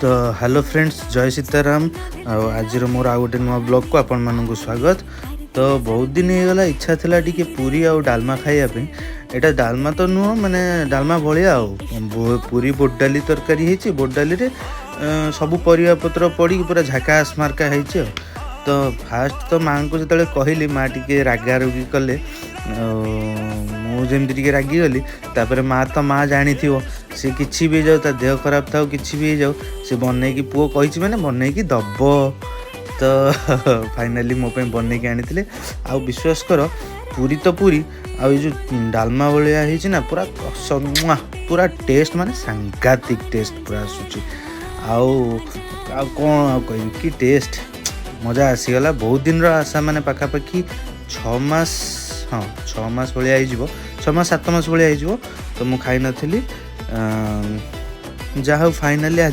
ତ hello friends, ଜୟ ସୀତାରାମ। ଆଉ ଆଜିର ମୋର ଆଉ ଗୋଟେ ନୂଆ ବ୍ଲଗ୍କୁ ଆପଣମାନଙ୍କୁ ସ୍ୱାଗତ। ତ ବହୁତ ଦିନ ହେଇଗଲା, ଇଚ୍ଛା ଥିଲା ଟିକେ ପୁରୀ ଆଉ ଡାଲମା ଖାଇବା ପାଇଁ। ଏଇଟା ଡାଲମା ତ ନୁହଁ, ମାନେ ଡାଲମା ଭଳିଆ। ଆଉ ପୁରୀ ବୁଟ ଡାଲି ତରକାରୀ ହେଇଛି। ବୁଟ ଡାଲିରେ ସବୁ ପରିବା ପତ୍ର ପଡ଼ିକି ପୁରା ଝାକାସ ମାର୍କା ହେଇଛି। ଆଉ ତ ଫାଷ୍ଟ ତ ମାଆଙ୍କୁ ଯେତେବେଳେ କହିଲି, ମା ଟିକେ ରାଗାରୁଗି କଲେ ଆଉ ମୁଁ ଯେମିତି ଟିକେ ରାଗିଗଲି। ତାପରେ ମା ତ ମା ଜାଣିଥିବ, ସେ କିଛି ବି ହେଇଯାଉ, ତା ଦେହ ଖରାପ ଥାଉ, କିଛି ବି ହେଇଯାଉ, ସେ ବନେଇକି, ପୁଅ କହିଛି ମାନେ ବନେଇକି ଦବ। ତ ଫାଇନାଲି ମୋ ପାଇଁ ବନେଇକି ଆଣିଥିଲେ। ଆଉ ବିଶ୍ୱାସ କର, ପୁରୀ ତ ପୁରୀ, ଆଉ ଏଇ ଯେଉଁ ଡାଲମା ଭଳିଆ ହେଇଛି ନା, ପୁରା କଷ, ମୁଆଁ, ପୁରା ଟେଷ୍ଟ, ମାନେ ସାଂଘାତିକ ଟେଷ୍ଟ ପୁରା ଆସୁଛି। ଆଉ ଆଉ କ'ଣ ଆଉ କହିବି, କି ଟେଷ୍ଟ, ମଜା ଆସିଗଲା। ବହୁତ ଦିନର ଆଶା, ମାନେ ପାଖାପାଖି 6 ମାସ, ହଁ, 6 ମାସ ଭଳିଆ ହେଇଯିବ, 6 ମାସ 7 ମାସ ଭଳିଆ ହେଇଯିବ ତ ମୁଁ ଖାଇନଥିଲି। ଯାହା ହଉ, ଫାଇନାଲି ଆଜି